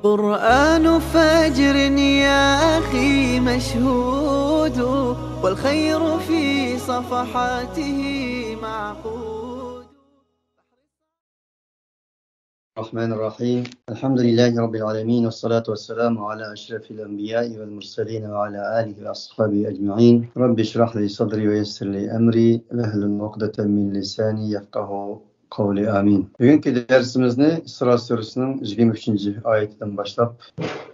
قرآن فجر يا أخي مشهود، والخير في صفحاته معقود. الرحمن الرحيم. الحمد لله رب العالمين، والصلاة والسلام على أشرف الأنبياء والمرسلين وعلى آله وأصحابه أجمعين. رب اشرح لي صدري ويسر لي أمري واحلل عقدة من لساني يفقه قولي آمين. Bugünkü dersimizni İsra suresinin 23. Ayetinden başlap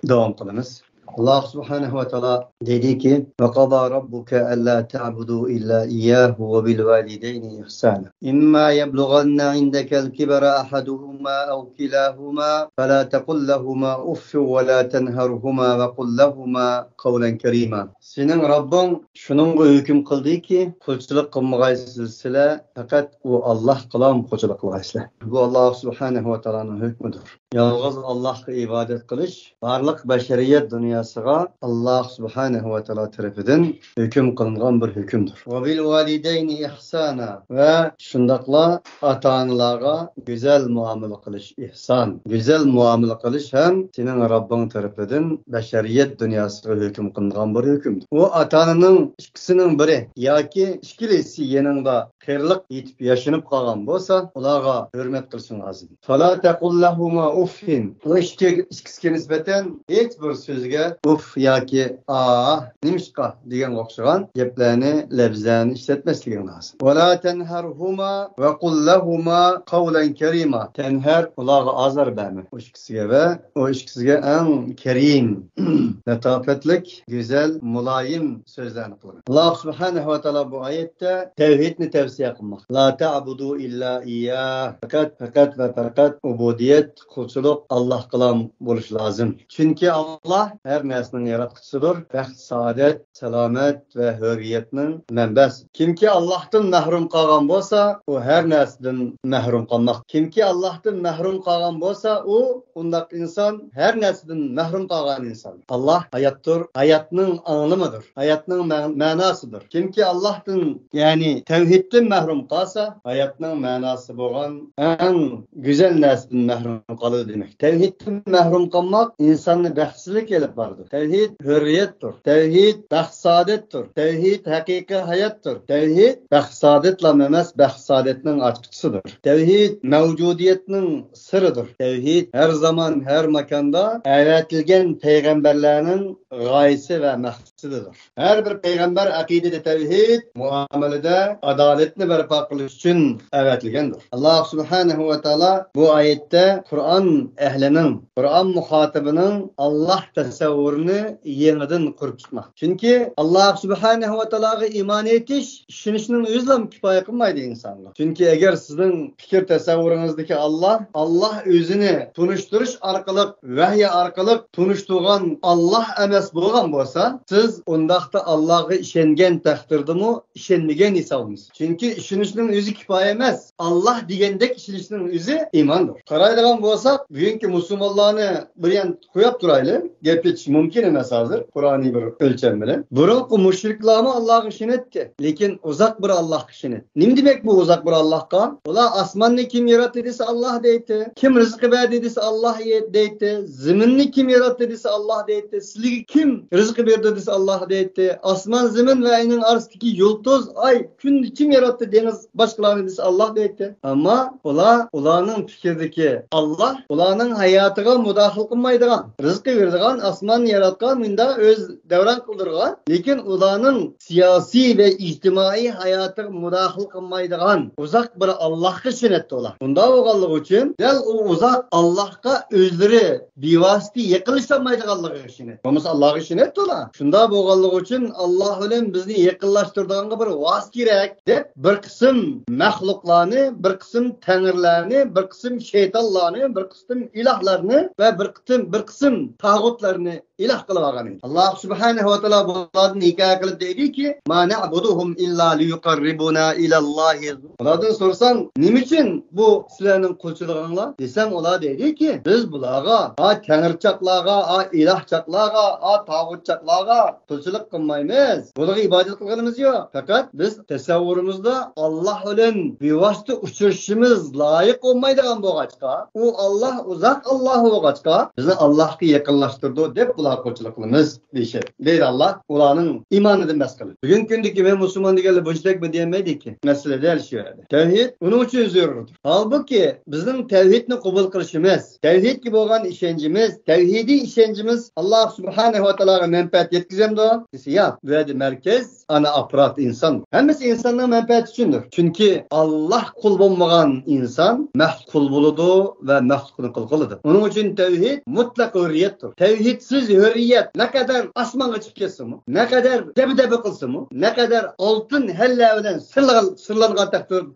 devam qılımız. Allah subhanahu ve teala dedi ki: "Ve qada rabbuke alla ta'budu illa iyyahu ve bil valideyni ihsana. İmma yeblughanna indekel kibara ahaduhuma ev kilahuma fela tekul lehuma uff ve la tenharhuma ve kul lehuma kavlen kerima." Senin Rabbin şununla hüküm kıldı ki, kulçuluk kılmagaysız sizler, fakat o Allah kılam kulçuluk kılgaysızlar. Bu Allah subhanahu ve teala'nın hükmüdür. Yalnız Allah'a ibadet kılış, varlık beşeriyet dünyasına Allah subhanahu ve teala tarafından hüküm kılıngan bir hükümdür. Ve bil valideyni ihsana ve şundakla ata-analarga güzel muamele kılış, ihsan. Güzel muamele kılış hem senin Rabbin tarafından beşeriyet dünyasına hüküm kılıngan bir hükümdür. O ata-ananın ikisinin biri yoki ikkilisi yanında qirliq yetib yashinib qolgan bo'lsa, ularga hurmat qilishing lozim. Fala taqul lahuma uffin. Bu ikkisiga nisbatan hech bir so'zga uff yoki a nimishqa degan o'xshagan gaplarni, labzlarni ishlatmasliging lozim. Va la tanharhuma va qul lahuma qawlan karima. Tanhar ularga azor berma. O ikkisiga va o ikkisiga eng karim, latofatlik, go'zal, muloyim so'zlarni qilgan. Alloh subhanahu va taolo bu oyatda tavhidni tavsiya qilmoqda. La ta'budu illa iyyah. Faqat, faqat va faqat ubudiyat, qulchilik Alloh qilam bo'lish lozim. Chunki Alloh har narsaning yaratquchisidir. Baxt, saodat, salomat va hurriyatning manbasi. Kimki Allohdan mahrum qolgan bo'lsa, u har narsadan mahrum qolmoq. Kimki Allohdan mahrum qolgan bo'lsa, u undaq inson har narsadan mahrum qolgan inson. Alloh hayotdir, hayotning anglimidir, hayotning ma'nosidir. Kimki Allohdan, ya'ni tavhiddan mahrum qolsa, hayotning ma'nosi bo'lgan eng go'zal narsadan mahrum qoladi demak. Tavhiddan mahrum qolmoq insonni baxtsizlik elib boradi. Tavhid hurriyatdir. Tavhid baxt saodatdir. Tavhid haqiqiy hayotdir. Tavhid baxt saodatla emas, baxt saodatning ochqichisidir. Tavhid mavjudiyatning siridir. Tavhid har zamon, har makonda avatilgan payg'ambarlarning g'oyasi va maqsadidir. Har bir payg'ambar aqidada tavhid, muomalada adolatni barpo qilish uchun avatilgandir. Alloh subhanahu va taolo bu oyatda Qur'on ahlining, Qur'on muxotibining Alloh tasavvurini yangidan qurib chiqmoq. Chunki Alloh subhanahu va taologa iymon etish, ishonishning o'zi ham kifoya qilmaydi insonga. Chunki agar sizning fikr tasavvuringizdagi Alloh, Alloh o'zini tunishtirish orqali, vahiy orqali tunishtirgan Alloh emas bo'lgan bo'lsa, siz undaqda Allohga ishongan taqdirdami ishonmagan hisoblaysiz. Chunki ishonishning o'zi kifoya emas. Alloh degandek ishonishning o'zi iymondir. Qaraydigan bo'lsak, bugungi musulmonlarni bir yan qo'yib turaylik, gap etish mumkin emas hozir Qur'oniy bir o'lcham bilan. Burunqi mushriklarmi Allohga ishonadi, lekin uzoq bir Allohga ishonadi. Nima demak bu uzoq bir Allohga? Ular osmonni kim yaratdi desa Alloh deydi, kim rizqi berdi desa Alloh deydi, zaminni kim yaratdi desa Alloh deydi, sizlarga kim rizqi berdi desa Alloh deydi, osmon, zamin va uning orasidagi yulduz, oy, kunni kim yaratdi, dengiz, boshqalarni desa Alloh deydi. Ammo ular ularning fikridagi Alloh ularning hayotiga mudohil qilmaydigan, rizqi beradigan, osmonni yaratgan, bunda o'z davron qildirgan, lekin ularning siyosiy va ijtimoiy hayotiga mudohil qilmaydigan uzoq bir Allohga ishonadi ular. Bunda bo'lganligi uchun dal u uzoq Allohga o'zlari bevosita yaqinlasholmaydiganligiga ishonadi. Bo'lmasa Allohga ishonadi ular. Shunda bo'lganligi uchun Alloh bilan bizni yaqinlashtiradigan bir vosita kerak deb bir qism maxluqlarni, bir qism tangirlarni, bir qism shaytonlarni, bir qism ilohlarni va bir qism tag'utlarni ilah qilib olgan edi. Alloh subhanahu va taolo bularni hikoya qilib deydiki, ma na'buduhum illa liyuqarribuna ilallohi. Ulardan so'rasang, nima uchun bu sizlarning qulchiliginglar desang, ular deydiki, biz bularga, a tangrichaqlarga, a ilahchaqlarga, a tog'utchaqlarga qulchilik qilmaymiz. Bularga ibodat qilganimiz yo'q. Faqat biz tasavvurimizda Alloh bilan bevosita uchrashishimiz loyiq bo'lmaydigan bo'lg'achqa, u Alloh uzoq Alloh bo'lg'achqa, bizni Allohga yaqinlashtirdi deb bular qulchilik qilamiz deyishadi. Deydi Alloh ularning iymonidan bas qilib. Bugungi kundagi men musulmon deganlar bunchalik demaydi-ki. Masala dal shu yerda. Tavhid uning uchun zarurdir. Holbuki bizning tavhidni qabul qilishimiz, tavhidga bo'lgan ishonchimiz, tavhidiy ishonchimiz Alloh subhanahu va taologa manfaat yetkazamdi desa, yo'q. Bu yerda markaz ana apparat inson. Hammasi insonning manfaati uchundir. Chunki Alloh qul bo'lmagan inson mahluq qul bo'ladi va mahluqni qul qiladi. Uning uchun tavhid mutlaq hurriyatdir. Tavhidsiz hurriyat naqadar osmonga chiqib ketsinmi, naqadar dabdaba qilsinmi, naqadar oltin halla bilan sirlangan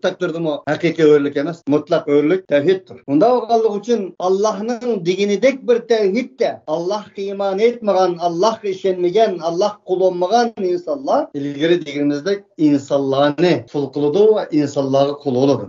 taqdirdimi, haqiqiy hurlik emas, mutlaq hurlik tavhiddir. Unda bo'lganligi uchun Allohning deganidek bir tavhidda Allohga iymon etmagan, Allohga ishonmagan, Alloh qul bo'lmagan insonlar ilgari deganimizdek insonlarni qul qiladi va insonlarga qul bo'ladi.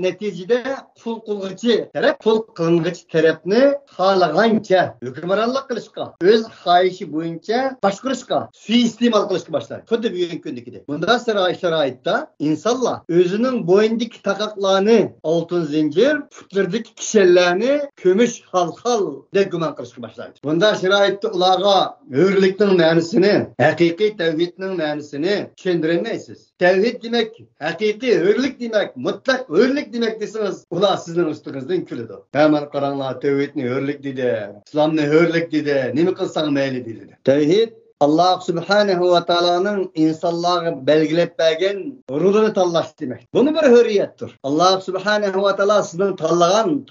Natijada qul qilg'uchi taraf qul qiling'uchi tarafni xohlagancha hukmronlik qilishga, o'z xohishi bo'yicha boshqarishga, suiiste'mol qilishga boshlaydi. Xuddi bugungi kundagidek. Bunda sharoitda insonlar o'zining bo'yindagi taqoqlarni oltin zanjir, putlardagi kishanlarni kumush xalxal deb gumon qilishga boshlaydi. Bunda sharoitda ularga hurlikning ma'nosini, haqiqiy tavhidning ma'nosini tushuntirolmaysiz. Tavhid demak haqiqiy hurlik demak, mutlaq hurlik demak desangiz, ular sizning ustingizdan kuladi. Hemen qaranglar, tavhidni hurlik dedi, islomni hurlik dedi, nima qilsang mayli dedi. Tavhid Alloh subhanahu va taoloning insonlarga belgilab bergan rolini tanlash demak. Bu bir hurriyatdir. Alloh subhanahu va taolo sizning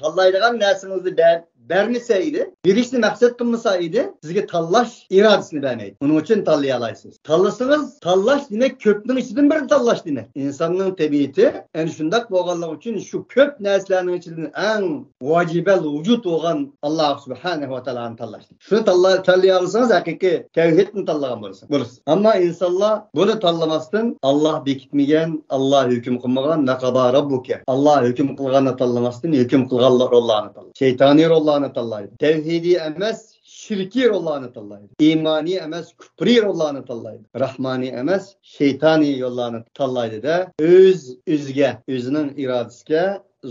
tanlaydigan narsangizni bermesa edi, berishni maqsad qilmasa edi, sizga tanlash irodasini bermaydi. Uning uchun tanlay olasiz. Tanlasangiz, tanlash demak ko'pning ichidan birini tanlash demak. Insonning tabiati ana shundoq bo'lganligi uchun shu ko'p narsalarning ichidan eng vojibal vujud bo'lgan Alloh subhanahu va taoloni tanlash. Shuni tanlay olsangiz, haqiqiy tavhidni tanlagan bo'lasiz. Ammo insonlar buni tanlamasdan Alloh bekitmagan, Alloh hukm qilmagan naqaba robbuka. Alloh hukm qilganni tanlamasdan hukm qilganlar rollarni tanlaydi. Shaytoniy rollarni tanlaydi. Tevhidi emas, shirkiy rollarni tanlaydi. Iymoniy emas, kufriy rollarni tanlaydi. Rahmoniy emas, shaytoniy yo'llarni tanlaydi da o'z o'ziga, o'zining irodasiga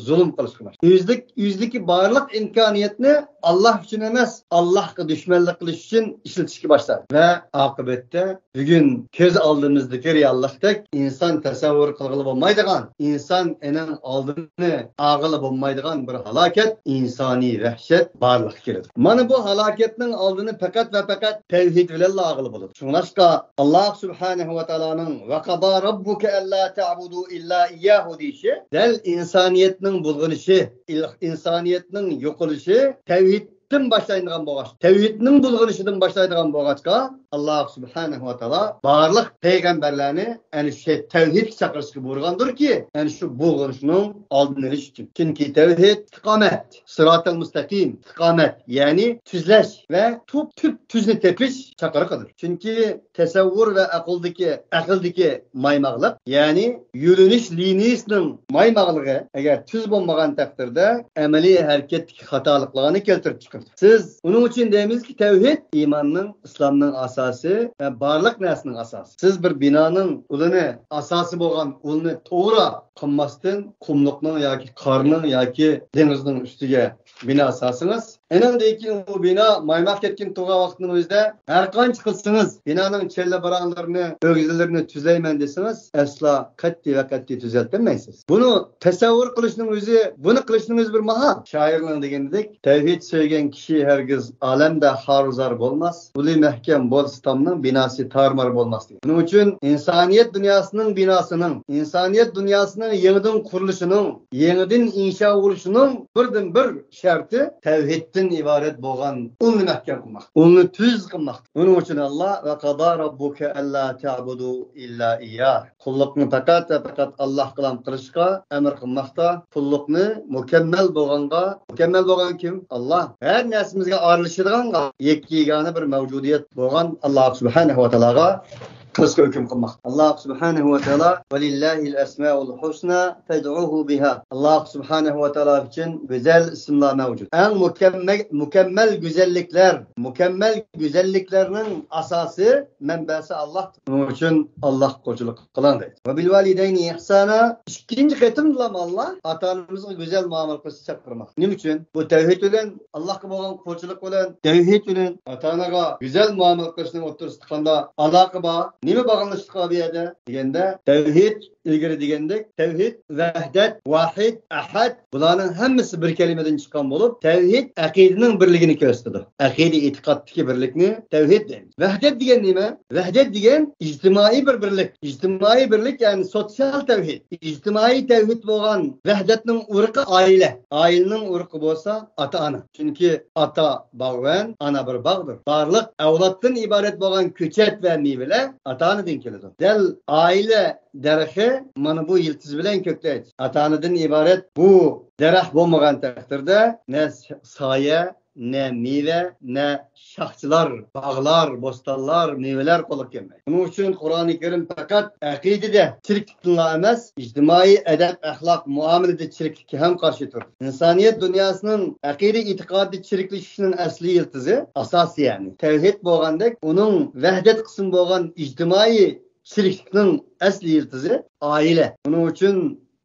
zulm qilishga boshlaydi. O'zdagi barliq imkoniyatni Alloh uchun emas, Allohga dushmanlik qilish uchun ishlatishga boshladi. Va oqibatda bugun ko'z oldimizdagi reallikdek inson tasavvur qilg'ili bo'lmaydigan, inson ening oldini og'ili bo'lmaydigan bir halokat, insoniy vahshat borliqqa keladi. Mana bu halokatning oldini faqat va faqat tavhid bilan og'ili bo'ladi. Shuningdek, Alloh subhanahu va taoloning va qada robbuka alla ta'budu illa iyyahu deyishi dal insoniyatning bulg'inishi, insoniyatning yo'qolishi tavhiddan boshlaydigan bo'lg'ach, tavhidning bulg'inishidan boshlaydigan bo'lg'achqa Alloh subhanahu va taolo barliq payg'ambarlarni ana shu tavhidga chaqirishga buyurgandirki, ana shu bulg'inishning oldini olish uchun. Chunki tavhid istiqomat, sirotal mustaqim, istiqomat, ya'ni tuzlash va tub tuzni tepish chaqiriqidir. Chunki tasavvur va aqldagi maymog'liq, ya'ni yo'linish liniyasining maymog'lig'i agar tuz bo'lmagan taqdirda amaliy harakatdagi xatoliklarni keltirib chiqaradi. Siz uning uchun deymizki, tavhid iymonning, islomning asosi va barliq narsaning asosi. Siz bir binoning ulini asosi bo'lgan ulni to'g'ri qilmasdan qumliqning yoki qorning yoki dengizning ustiga bino solsangiz, eningdan keyin u bino maymoq ketgan tug'an vaqtning o'zida har qancha qilsangiz, binoning chella baranglarini, o'gizlarini tuzlayman desangiz, aslo qat'iy va qat'iy tuzaltolmaysiz. Buni tasavvur qilishning o'zi, buni qilishning o'zi bir mahal. Shoirning deganidek, tavhid sevgan kishi hargiz olamda xoruzor bo'lmas, uli mahkam bo'lsa tomning binosi tarmar bo'lmas degan. Buning uchun insoniyat dunyosining binosining, insoniyat dunyosining Insaniyatimizning yangidan qurilishining, yangidan insho bo'lishining birdan bir sharti tavhiddan iborat bo'lgan uni mahkam qilmoq, uni tuz qilmoq. Buning uchun Alloh va qada robbuka alla ta'budu illa iyyah. Qulluqni faqat va faqat Alloh bilan qilishga amr qilmoqda. Qulluqni mukammal bo'lganga, mukammal bo'lgan kim? Alloh. Har narsamizga aralashadigan yakka bir mavjudiyat bo'lgan Alloh subhanahu va taologa qilishga hukm qilmoqda. Alloh subhanahu va taolo valillahil asmaul husna fad'uhu biha. Alloh subhanahu va taolo uchun go'zal ismlar mavjud. Eng mukammal go'zalliklar, mukammal go'zalliklarning asosi, manbasi Alloh. Buning uchun Alloh qo'lchilik qiling deydi. Va bil validayni ihsana. Ikkinchi qatimlam Alloh ota-onamizga go'zal muomala qilishni chaqirmoqda. Nima uchun? Bu tavhid bilan Allohga bo'lgan qo'lchilik bilan tavhid bilan ota-onaga go'zal muomala qilishning o'rtasida qanday aloqa bor? Nima bog'lanishli bu yerda deganda, tavhid ilgari degandek, tavhid, vahdat, vahid, ahad bularning hammasi bir kalimadan chiqqan bo'lib, tavhid aqidaning birligini ko'rsatadi. Aqida e'tiqoddagi birlikni tavhid deymiz. Vahdat degan nima? Vahdat degan ijtimoiy bir birlik. Ijtimoiy birlik, ya'ni sotsial tavhid. Ijtimoiy tavhid bo'lgan vahdatning urqi oila. Oilaning urqi bo'lsa ota-ona. Chunki ota bog'van, ona bir bog'dir. Barliq avloddan iborat bo'lgan ko'chat va mevalar ota-onadan keladi. Dal oila daraxti mana bu yiltiz bilan ko'klaydi. Ota-onadan iborat bu daraxt bo'lmagan taqdirda na soya, na meva, na shoxchilar, bog'lar, bo'stonlar, mevalar qo'lga kelmaydi. Buning uchun Qur'oni Karim faqat aqidada chiriklikni emas, ijtimoiy adab, axloq, muomalada chiriklikka ham qarshi turadi. Insoniyat dunyosining aqida e'tiqodi chiriklashishining asli yiltizi, asosi ya'ni tavhid bo'lgandek, uning vahdat qismi bo'lgan ijtimoiy chiriklikning asli yiltizi oila. Buning uchun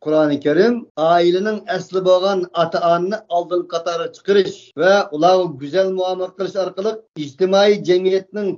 Qur'oni Karim oilaning asli bo'lgan ota-onani oldin qatorga chiqarish va ularga go'zal muomala qilish orqali ijtimoiy jamiyatning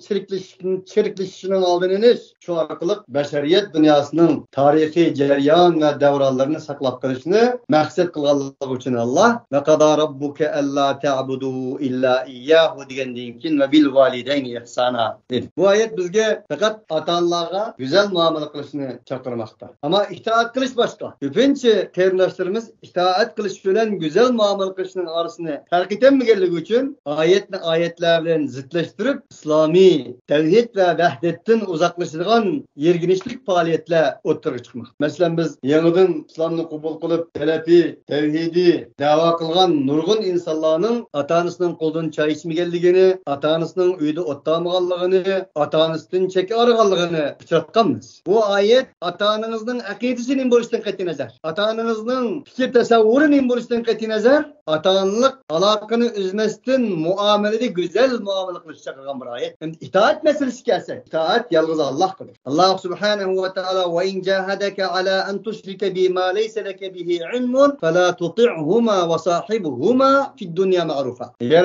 chiriklashishining oldini olish, shu orqali bashariyat dunyosining tarixiy jarayon va davronlarini saqlab qolishni maqsad qilganligi uchun Alloh va qada robbuka alla ta'budu illa iyyahu degandan keyin va bil validayni ihsana dedi. Bu oyat bizga faqat ota-onalarga go'zal muomala qilishni chaqirmoqda. Ammo itoat qilish boshqa. Ko'pincha qarindoshlarimiz itoat qilish bilan go'zal muomala qilishning orasini farq etolmaganligi uchun oyatni oyatlar bilan zidlashtirib, islomiy tavhid va vahdatdan uzoqlashadigan yerginishlik faoliyatlar o'ttirib chiqmoqda. Masalan, biz yangidan islomni qabul qilib, salafiy, tavhidiy da'vo qilgan nurg'un insonlarning ota-onasining qo'lidan choy ichmaganligini, ota-onasining uyida o'tamaganligini, ota-onasidan chek olganligini uchratganmiz. Bu oyat ota-onangizning aqidasining bo'lishidan qat'iy nazar, ota-onangizning fikr tasavvurining bo'lishidan qat'iy nazar, ota-onalik aloqani uzmasdan muomalada go'zal muomala qilish chaqirgan bir oyat. Endi itoat masalasi kelsa, itoat yolg'iz Allohga. Alloh subhanahu va taolo va in jahadaka ala an tushrika bima laysa laka bihi ilmun fala tuti'huma va sahibhuma fid dunya ma'rufa. Agar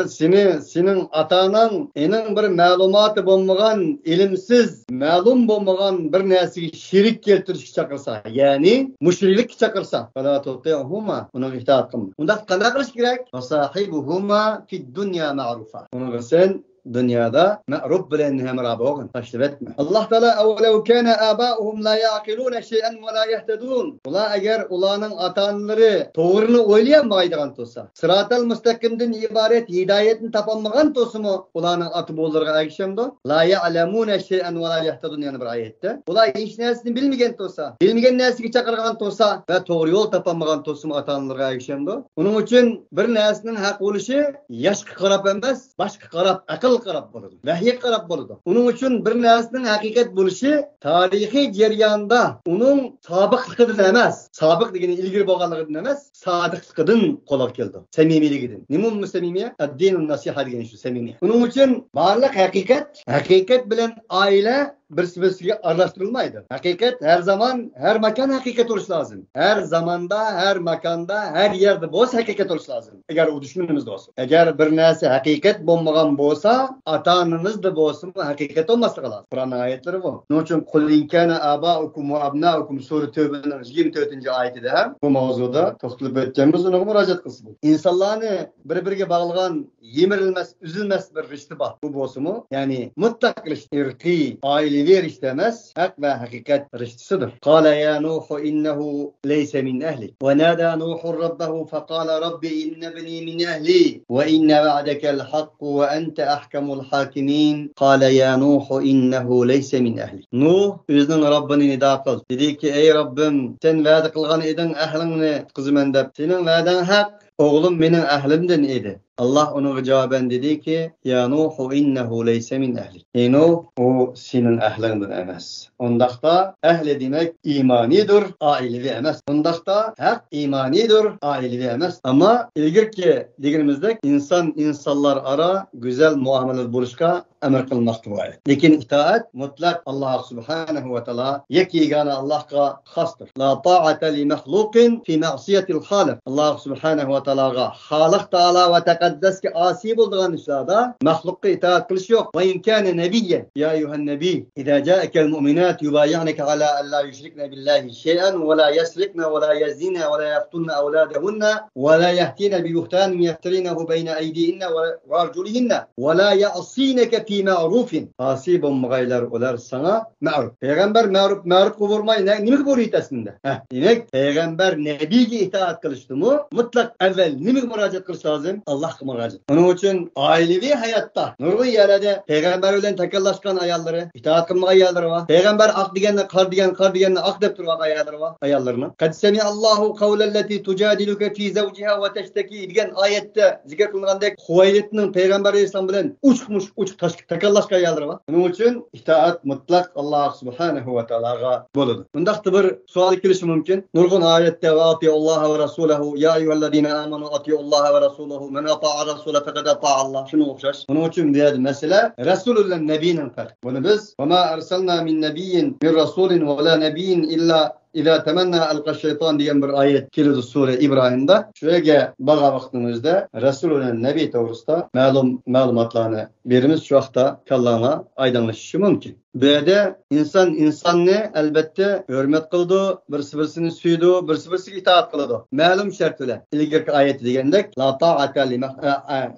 sening ota-onang ening bir ma'lumoti bo'lmagan, ilmsiz, ma'lum bo'lmagan bir narsaga shirik keltirishga chaqirsa, ya'ni mushriklik chaqirsa, fala tuti'huma, unga itoat qilma. Unda qanday qilish kerak? Va sahibuhuma fid dunya ma'rufa. Unga sen dünyada ma'ruf bilan hamroh bo'lgin, tashlab etma. Alloh taolo avvalu kana aba'uhum la yaqiluna shay'an va la yahtadun. Ular agar ularning ota-onalari to'g'rini o'ylayolmaydigan bo'lsa, siratal mustaqimdan iborat hidoyatni topolmagan bo'lsa-mu, ularning ota-bolalariga ergashamdi. La ya'lamuna shay'an va la yahtadun yana bir oyatda. Ular hech narsani bilmagan bo'lsa, bilmagan narsaga chaqirgan bo'lsa va to'g'ri yo'l topolmagan bo'lsa-mu, ota-onalarga ergashamdi. Uning uchun bir narsaning haq bo'lishi yoshga qarab emas, boshqa qarab, aql qarab bo'ladi. Vahiy qarab bo'ladi. Uning uchun bir narsaning haqiqat bo'lishi tarixiy jarayonda uning sobiqligidan emas, sobiq degani ilgari bo'lganligidan emas, sodiqligidan qo'lga keldi. Samimiyligidan. Nima bu samimiyat? Ad-dinun nasiha degan shu samimiyat. Uning uchun barliq haqiqat, haqiqat bilan oila birisi-birisiga aralashtirilmaydi. Haqiqat har zamon, har makon haqiqat bo'lishi lozim. Har zamonda, har makonda, har yerda bo'lsa haqiqat bo'lishi lozim. Agar u dushmanimiz bo'lsa, agar bir narsa haqiqat bo'lmagan bo'lsa, ota-onamizda bo'lsin, haqiqat bo'lmasligi lozim. Qur'on oyatlari bu. Shuning uchun qul in kana abaukum va abnaukum sura Tavbaning 24-oyatida ham bu mavzuda to'xtalib o'tganmiz, unga murojaat qilsa bo'ladi. Insonlarni bir-biriga bog'lagan yemirilmas, uzilmas bir rishta bor. Bu bo'lsa-mu, ya'ni mutlaq rishta, irqiy, oila Ailevi rishta emas, haq va haqiqat rishtisidir. Qala ya Nuhu innehu leyse min ehlik. Ve nada Nuhu rabbahu fekala rabbi inne bni min ehli ve inne va'dekel hakku ve ente ahkamul hakimin. Qala ya Nuhu innehu leyse min ehlik. Nuh o'zining Rabbini nido qildi. Dediki ey Rabbim, sen va'da qilgan eding ahlingni qutqizaman deb. Sening va'dang haq, o'g'lim mening ahlimdan edi. Allah onunga javoban dediki ya Nuhu innehu leyse min ehlik. Ey Nuh, o senin ahlingdan emas. Ondaqda ahli demak imanidir, ailevi emas. Ondaqda haq imanidir, ailevi emas. Ama ilgirki deganimizdek inson insonlar ara güzel muamala bo'lishga emr qilmoqda bu ayat. Lekin itoat mutlaq Alloh subhanahu va taolo yagona Allohga xosdir. La ta'ata li mahluqin fi ma'siyatil xoliq. Alloh subhanahu va taologa Xoliq taolo va taqaddasga asi bo'lgan ishlarda mahluqqa itoat qilish yo'q. Va in kana nabiyyan ya ayyuhan nabiy idza ja'aka al-mu'minat yubay'unaka ala an la yushrikna billahi shay'an va la yasrikna va la yaznina va la yaqtulna awladahunna va la yahtina bi buhtanin yaftarinahu bayna aydihinna va arjulihinna va la ya'sinaka fi ma'rufin. Asi bo'lmag'aylar ular sana ma'ruf. Payg'ambar ma'ruf ma'ruf bo'lmay nima bo'lyapti aslida? Demak, payg'ambar nabiyga itoat qilishdimi? Mutlaq avval nimaga murojaat qilish lozim? Allohga murojaat. Buning uchun oilaviy hayotda nurg'un yerlarda payg'ambar bilan takallashgan ayollari, itoat qilmagan ayollari bor. Payg'ambar oq deganni qor degan, qor deganni oq deb turgan ayollari bor, ayollarini. Qad sami'allohu qawlallati tujadiluka fi zawjiha va tashtaki degan oyatda zikr qilingandek Huvaylidning payg'ambar alayhisalom bilan uch uch takallashgan ayollari bor. Buning uchun itoat mutlaq Alloh subhanahu va taologa bo'ladi. Bundaqda bir savol kelishi mumkin. Nurg'un oyatda va atiulloha va rasulahu ya ayyuhallazina amanu atiulloha va rasulahu man ata'a rasula faqad ata'a Allah. Shunga o'xshash. Buning uchun bu yerda masala rasul bilan nabiyning farqi. Buni biz va ma arsalna min nabiyyin min rasulin va la nabiyyin illa İza temenna alqa şeytan degan bir ayet keladi sura İbrahim'da. Shu yerga bag'a vaqtimizda Rasul bilan Nabiy to'g'risida ma'lum ma'lumotlarni berimiz shu vaqtda kallanglar aydınlashishi mumkin. Bu yerda inson insonni albatta hurmat qildi, birsi birsini suydi, birsi birsiga itoat qiladi. Ma'lum shart bilan. Ilgirki oyat degandek, la ta'ata li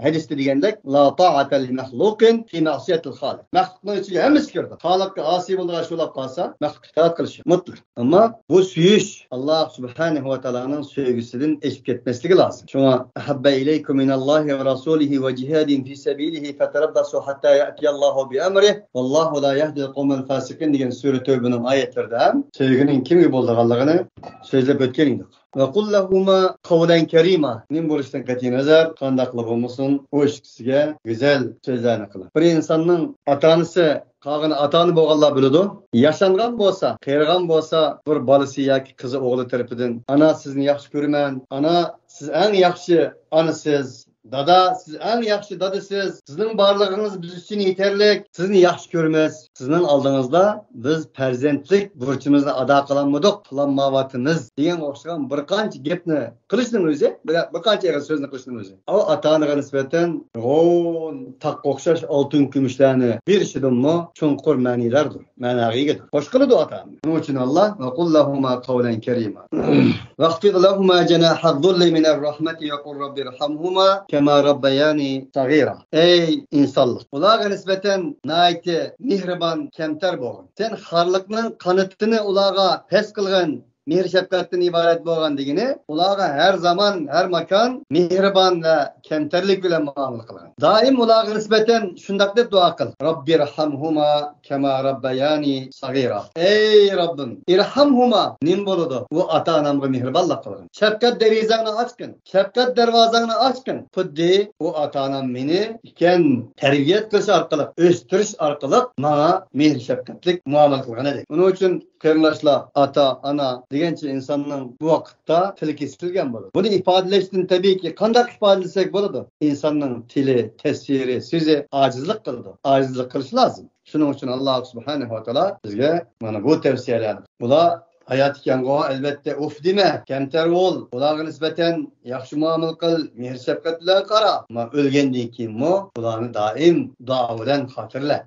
hadisda degandek, la ta'ata li mahluqin fi ma'siyatil xoliq. Mahluqning ichiga hammasi kirdi. Xoliqqa osiy bo'lgan shulab qolsa, mahluq itoat qilishi mutlaq. Ammo bu suyush Alloh subhanahu va taoloning sevgisidan eshib ketmasligi lozim. Shunga ahabba ilaykum minallohi va rasulihi va jihadin fi sabilihi fatarabbasu hatta ya'tiyallohu bi amrihi vallohu la yahdi al-qawmal fasiqin degan sura Tövbening oyatlarida ham sevgining kimga bo'lganligini so'zlab o'tgan edik. Va qul lahuma qawlan karima. Nim bo'lishdan qat'iy nazar qandaqli bo'lmasin, u ikkisiga go'zal so'zlarni qiladi. Bir insonning ota-onasi qolgan ota-ona bo'lganlar biladi. Yashangan bo'lsa, qerigan bo'lsa, bir bolasi yoki qizi o'g'li tarafidan ana sizni yaxshi ko'raman, ana siz eng yaxshi onasiz, dada siz eng yaxshi dadasiz, sizning borlig'ingiz biz uchun yetarli, sizni yaxshi ko'ramiz. Sizning oldingizda biz farzandlik burchimizni ado qilolmadik, qilolmayapmiz degan o'xshagan bir qancha gapni qilishning o'zi, bir qancha og'iz so'zni qilishning o'zi. O ota-onaga nisbatan g'o'n taqqa o'xshash oltin kumushlarni berishidinmi chunqur ma'nilardir, ma'noga egadir. Xo'sh qiladi ota-ona. Shuning uchun Alloh va qul lahuma qawlan karima. Waqfid lahuma janaha dhulli minar rahmati va qul robbirhamhuma kema rabbayani sagira. Ey insanlar, ularga nisbatan nayti mehribon, kamtar bo'lgin. Sen xorliqning qanotini ularga past qilgin, mehr shafqatdan iborat bo'lgan degani, ularga har zamon, har makon mehribon va kamtarlik bilan muomala qilgin. Doim ularga nisbatan shundoq deb duo qil. Robbirhamhuma kema rabbayani sagira. Ey Robbim, irhamhuma nim bo'ladi? U ota-onamga mehribonlik qilgin. Shafqat derazangni ochgin, shafqat darvozangni ochgin. Xuddi u ota-onam meni ikan tarbiyat qilish orqali, o'stirish orqali menga mehr shafqatlik muomala qilgan edi. Buning uchun qarindoshlar, ota, ona degancha insonning bu vaqtda tili kesilgan bo'ladi. Buni ifodalashdan tabiiyki qanday ifodalasak bo'ladi? Insonning tili, tasviri, so'zi ojizlik qiladi. Ojizlik qilish lozim. Shuning uchun Alloh subhanahu va taolo bizga mana bu tavsiyalarni, bular Hayot ekan-ku, albatta uf dema, kamtar bo'l, ularga nisbatan yaxshi muomala qil, mehr shafqat bilan qara. Ammo o'lgandan keyinmi ularni doim duo bilan xotirla.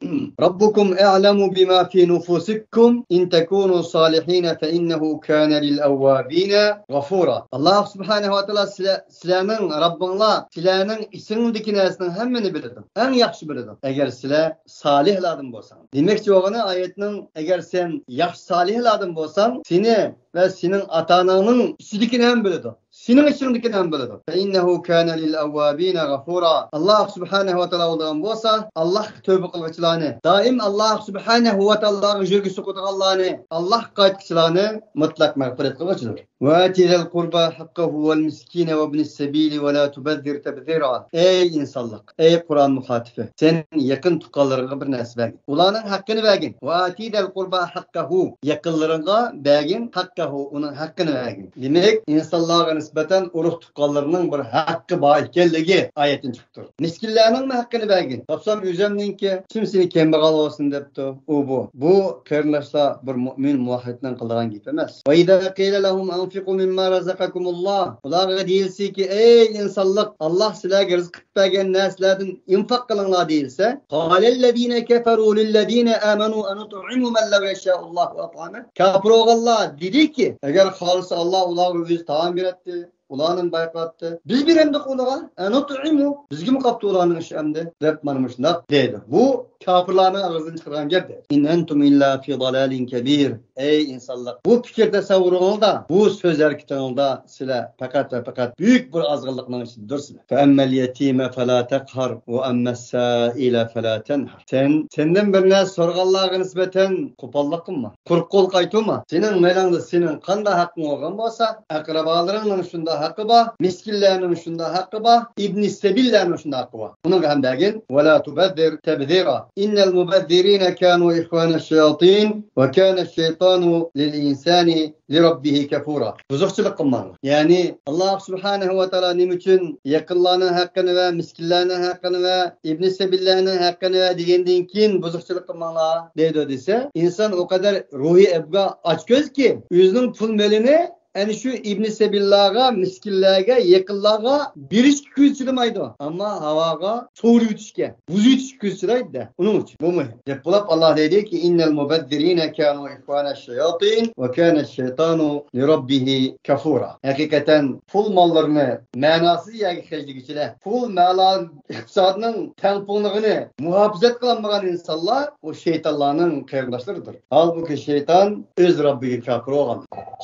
Robbukum a'lamu bima fi nufusikum in takunu solihin fa innahu kana lil awwabina g'afura. Alloh subhanahu va taolo sizlarning Robbinglar, sizlarning ichingdagi narsaning hammani biladi. Eng yaxshi biladi. Agar sizlar solihlardan bo'lsang. Demakchi bo'lgani oyatning agar sen yaxshi solihlardan bo'lsang, seni va sening ota-onangning ichidagini ham biladi. Sening ichingdagini ham biladi. Fa innahu kana lil awwabina g'afura. Alloh subhanahu va taolo bo'lgan bo'lsa, Alloh tavba qilguvchilarni, doim Alloh subhanahu va taologa yurgi suqadiganlarni, Alloh qaytquchilarni mutlaq mag'firat qilguvchidir. Va atil qurba haqqahu wal miskina va ibnis sabili va la tubazzir tabzira. Ey insonlik, ey Qur'on muxotibi, sen yaqin tuqqanlaringga bir narsa bergin. Ularning haqqini bergin. Va atil qurba haqqahu, yaqinlaringga bergin, haqqahu, uning haqqini bergin. Demak, insonlarga nisbatan urug' tuqqanlarining bir haqqi bor ekanligi oyatdan chiqib turdi. Miskinlarning haqqini bergin. Topsam o'zimninki, kim seni kambag'al bo'lsin debdi. U bu. Bu qarindoshlar bir mu'min muvahhidning qilgan gap emas. Va idza qila lahum anfiqu mimma razaqakumulloh. Ularga deyilsiki, ey insonlar, Alloh sizlarga rizq bergan narsalardan infoq qilinglar deyilsa, qalallazina kafaru lillazina amanu anut'imu man law yasha'ullohu at'ama. Kafir o'g'illar dediki, agar xohlasa Alloh ularga o'zi taom beradi, ularni bayqatdi. Biz beremdik ularga, anut'imu, bizga mi qopti ularning ishi endi deb mana shundoq deydi. Bu kafirlarning og'zidan chiqargan gap deydi. In antum illa fi dalalin kabir. Ey insonlar, bu fikr tasavvuringizda, bu so'z harakatingizda sizlar faqat va faqat buyuk bir ozg'inlikning ichidadursizlar. Fa ammal yatima fala taqhar va ammas sa'ila fala tanhar. Sen sendan bir narsa so'rganlarga nisbatan qo'pollik qilma, quruq qo'l qaytma. Sening maylangda sening qanday haqqing bo'lgan bo'lsa, aqrabolaringning shunda haqqi bor, miskinlarning shunda haqqi bor, ibn sabillarning shunda haqqi bor. Uningga ham bergin. Va la tubazzir tabzira. Innal mubazzirina kanu ikhwana ash-shayatin va kana ash-shaytanu lil insani li robbihi kafura. Buzuqchilik qilmanglar. Ya'ni Alloh subhanahu va taolo nima uchun yaqinlarning haqqini va miskinlarning haqqini va ibn sabillarning haqqini va degandan keyin buzuqchilik qilmanglar deydi desa, inson o qadar ruhiy abga ochko'zki, o'zining pul melini ana shu ibn sabillarga, miskinlarga, yaqinlarga berishga ko'z chidamaydi. Ammo havoga so'rib yutishga, buzib yutishga ko'z chidaydi. Uning uchun bu muhim. Deb bo'lib Alloh deydiki, innal mubazzirina kanu ikhwana ash-shayatin va kana ash-shaytanu li robbihi kafura. Haqiqatan pul mollarini ma'nosiz yerga xarjlaguchilar, pul ma'lon iqtisodning tangpunligini muhofazat qilolmagan insonlar u shaytonlarning qarindoshlaridir. Holbuki shayton o'z Robbiga kofir bo'lgan.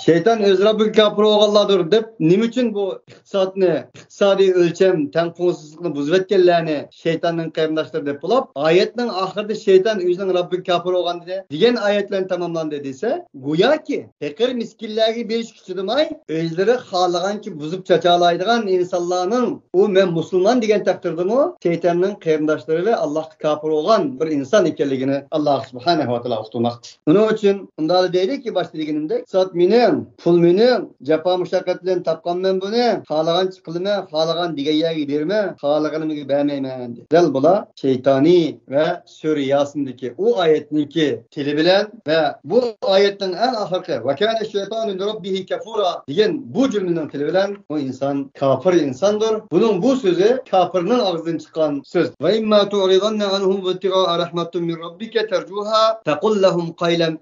Shayton o'z Robbiga kofir bo'lganlardir deb nima uchun bu iqtisodni, iqtisodiy o'lcham tengqo'sizlikni buzib etganlarni shaytonning qarindoshlari deb bo'lib, oyatning oxirida shayton o'zining Robbiga kofir bo'lgan dedi degan oyatlar tamomlandi desa, go'yoki faqir miskinlarga berish kuchidamay, o'zlari xohlagancha buzib chachalaydigan insonlarning u men musulmon degan taqdirdami shaytonning qarindoshlari va Allohga kofir bo'lgan bir inson ekanligini Alloh subhanahu va taolo uqtirmoqda. Uning uchun unda deydiki, boshda deganimdek, iqtisod mening, pul mening, jafo mushaqqat bilan topganman buni, xohlagancha qilaman, xohlagan degan yerga berman, xohlaganimga bermayman dedi. Dal bular shaytoniy va sura Yosindagi u oyatniki tili bilan va bu oyatning eng oxirgi va kana shaytonu li robbihi kafura degan bu jumlaning tili bilan u inson kofir insondir. Buning bu so'zi kofirning og'zidan chiqqan so'z. Va imma tu'ridanna anhum ibtigha'a rahmatin min robbika tarjuha taqul lahum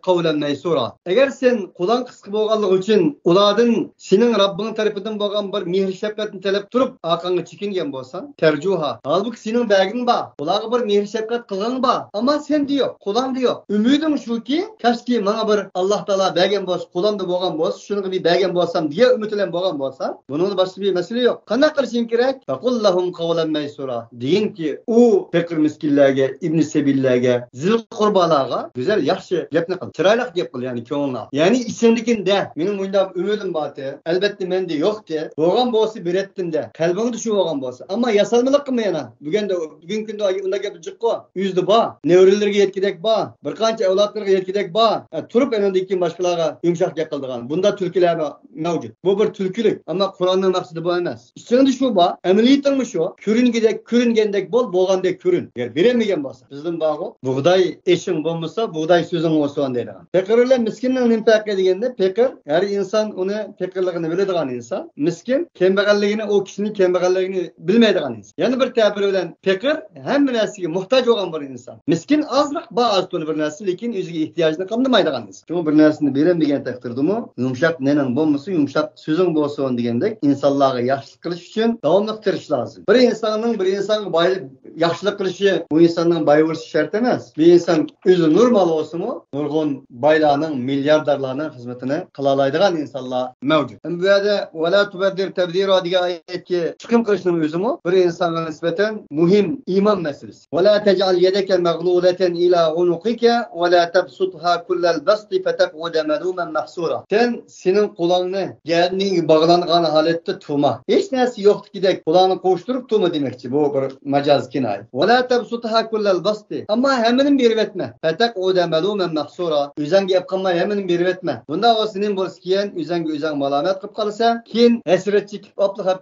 qawlan maysura. Agar sen quloq qisqa bo'lganligi uchun ulardan sening Robbing tarafidan bo'lgan bir mehr shafqatni talab turib orqangga chekingan bo'lsang, tarjuha. Halbuki sening baging bor, ularga bir mehr shafqat qilgan bor, ammo senda yo'q, qo'lingda yo'q. Umidim shuki, kashki menga bir Alloh taolo bergan bo'lsa, qo'limda bo'lgan bo'lsa, shunga bir bergan bo'lsam deya umid bilan bo'lgan bo'lsa, buning boshqa bir masala yo'q. Qanday qilishim kerak? Faqul lahum qawlan maysura. Deyinki, u faqir miskinlarga, ibn sabillarga, zil qurbalarga go'zal yaxshi gapni qil. Chiroyli gap qil, ya'ni ko'ngilni. Ya'ni ichingdagini de, mening bunda Ümidim batı. Elbette mende yok de. Boğan bolsa berettim de. Kalbini şu boğan bolsa. Ama yasalmalık kılma yana. Bugün de bugün günde unda gap jiqqa. Yüzde ba. Nevrilerge yetkidek ba. Bir qancha evlatlarga yetkidek ba. Turib enindeki başkalarga yumuşak gap qildigan. Bunda türküler mevcut. Bu bir türkülük. Ama Kur'an'ın maksatı bu emas. İçinde şu ba. Ameliyatin şu. Körüngedek, körüngendek bol, bolgandek körün. Eğer beremegen bolsa. Bizning bag'u bug'day ishing bo'lmasa, bug'day so'zing bo'lsin deydigan. Faqir bilan miskinning nima farqi deganda, faqir har inson uni faqirligini biladigan inson, miskin kambag'alligini, o kishining kambag'alligini bilmaydigan inson. Ya'ni bir ta'bir bilan faqir hamma narsaga muhtoj bo'lgan bir inson. Miskin ozroq ba oz to'la bir narsa, lekin o'ziga ehtiyojini qamdimaydigan inson. Shuni bir narsani beraman degan taqdirdami, yumshoq nening bo'lmasa, yumshoq so'zing bo'lsin degandek, insonlarga yaxshilik qilish uchun davomli tirish lozim. Bir insonning bir insonga yaxshilik qilishi, bu insonning boy bo'lishi shart emas. Bir inson o'zi normal bo'lsa-mu, nurg'un baylarning, milyarderlarning xizmatini qila oladigan insonlar mavjud. Bu yerda "Vala tubaddir tabdira" degan oyatga chiqim qilishning o'zimi bir insonga nisbatan muhim iymon masalasi. "Vala taj'al yadaka maghlulatan ila unuqika va la tabsutha kullal basti fataq'uda maluman mahsura." Sen sening qo'lingni gardning bog'langan holatda tutma. Hech narsa yo'qdikidek qo'lingni qo'shtirib tutma demoqchi. Bu bir majoz kinoya. "Vala tabsutha kullal basti." Ammo hammani berib etme. Fataq'uda maluman mahsura. O'zingga ep qilmay hammani berib etme. Bunda o sening bo'lsa keyin o'zingga o'zing malomat qilib qolsa, keyin hasrat chekib obliqab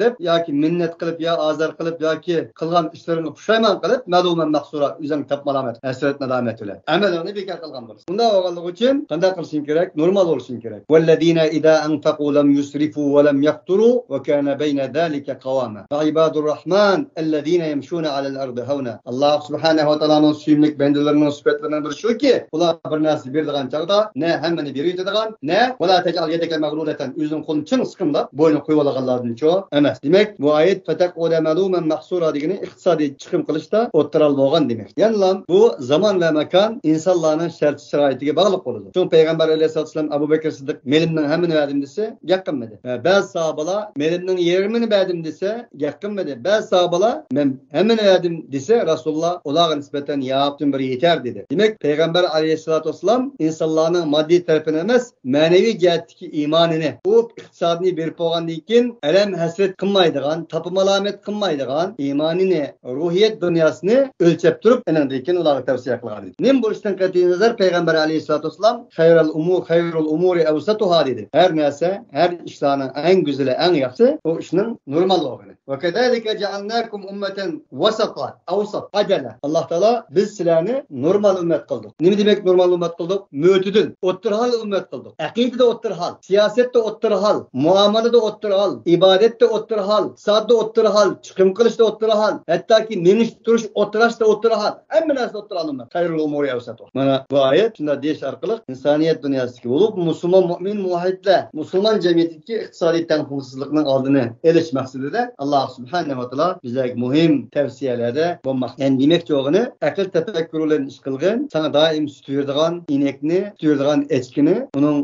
deb yoki minnat qilib yo azor qilib yoki qilgan ishlaringga pushaymon qilib maluman mahsura o'zing tap malomat, hasrat nadomat bilan amalini bekor qilgan bo'lsa. Bunda bo'lganligi uchun qanday qilishing kerak? Normal bo'lishing kerak. Vallazina iza anfaqu lam yusrifu va lam yaqturu va kana bayna zalika qawama. Va ibadur rahman allazina yamshuna alal ardi hauna. Alloh subhanahu va taoloning suyumli bandalarining sifatlaridan biri shuki, ular bir narsa beradigan chaqda ne hammani berib yetadigan, ne wala taj'al yadaka maghlulatan o'zining qo'lini chin siqimlab bo'yni qo'yib olganlardan cho emas. Demak, bu oyat fataqula maluman mahsura degani iqtisodiy chiqim qilishda o'ttiral bo'lgan demak. Ya'ni bu zamon va makon insonlarning shart sharoitiga bog'liq bo'ladi. Chunki payg'ambar alayhissalatu vassalam Abu Bakr Siddiq melimning hammani berdim desa, gap qilmadi. Ba'zi sahobalar melimning yarmini berdim desa, gap qilmadi. Ba'zi sahobalar men hammani berdim desa, Rasululloh ularga nisbatan yaptım bir yeter dedi. Demak, payg'ambar alayhissalatu vassalam insonlarning moddiy tarafini emas, ma'naviy jihatdagi iymonini, u iqtisodni berib bo'lgandan keyin alam hasrat qilmaydigan, topmalomat qilmaydigan iymonini, ruhiyat dunyosini o'lchab turib, andan keyin ularga tavsiya qilgan edi. Nim bo'lishdan qat'iy nazar payg'ambar alayhissalatu vassalam xayrul umur xayrul umuri awsatuha dedi. Har narsa, har ishlarning eng go'zali, eng yaxshisi u ishning normal bo'lgani. Va kadalika ja'alnakum ummatan wasata, awsat, adala. Alloh taolo biz sizlarni normal ummat qildik. Nima demak normal ummat qildik? Mo'tadil, o'ttir hol ummat qildik. Aqidada o'ttir hol, siyosatda o'ttir hol, muomalada o'ttir hol, ibodatda o'ttir hol, iqtisodda o'ttir hol, chiqim qilishda o'ttir hol, hattoki minish turish o'tirashda o'ttir hol. Hamma narsa o'ttir hol ummat. Xayrul umuri awsatu. Mana bu oyat shunda deyish orqali insoniyat dunyosidagi bo'lib, musulmon mo'min muvahhidlar, musulmon jamiyatidagi iqtisodiy tenghuquqsizlikning oldini olish maqsadida Alloh subhanahu va taolo bizga muhim tavsiyalarda bo'lmoqda. Ya'ni demakchi o'g'ini aql tafakkur bilan ish qilgin, sana doim sut beradigan inekni, sut beradigan echkini uning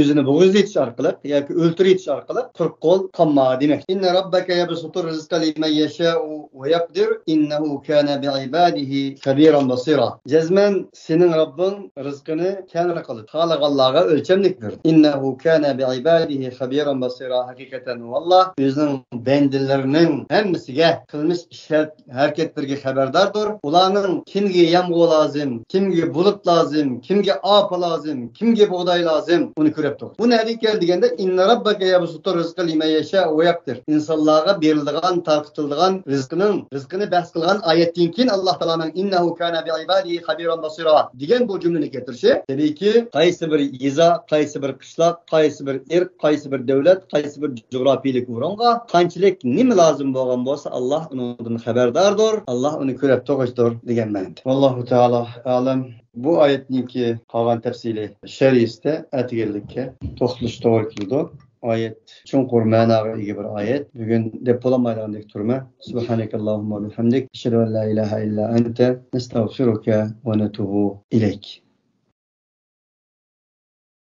o'zini bo'g'izlatish orqali yoki o'ltiritish orqali quruq qo'l qolma demak. Inna robbaka yabsutur rizqa liman yasha'u va yaqdir innahu kana bi'ibadihi khabiran basira. Jazman sening Robbing rizqini kangri qilib, xohlaganlarga o'lchamlik berdi. Innahu kana bi'ibadihi khabiran basira. Haqiqatan valloh o'zining bandalarining hammasiga qilmish ishlar, harakatlarga xabardordir. Ularning kimga yomg'ir lozim, kimga bulut lozim, kimga opa lozim, kimga bug'doy lozim, uni ko'rib turdi. Bu nima keldi deganda inna robbaka yabsutur rizqa liman yasha'u va yaqdir. Insonlarga beriladigan, tarqitiladigan rizqini bahs qilgan oyatdan keyin Alloh taoloning innahu kana bi'ibadihi khabiran basira degan bu jumlani keltirishi tabiiyki qaysi bir yeza, qaysi bir qishloq, qaysi bir irq, qaysi bir davlat, qaysi bir coğrafiylik o'ringa qanchalik nima lozim bo'lgan bo'lsa Alloh undan xabardordir, Alloh uni ko'rib turishdir degan ma'noda. Vallohu taolo a'lam. Bu oyatninki qolgan tafsili şeriyesida atiganlikka to'xtalish to'g'ri keldi. Ayet çunqur ma'noga ega bir oyat. Bugun deb bo'lamaydigandek turma. Subhanakallahumma bihamdik. Ashhadu an la ilaha illa anta nastag'firuka va natubu ilayk.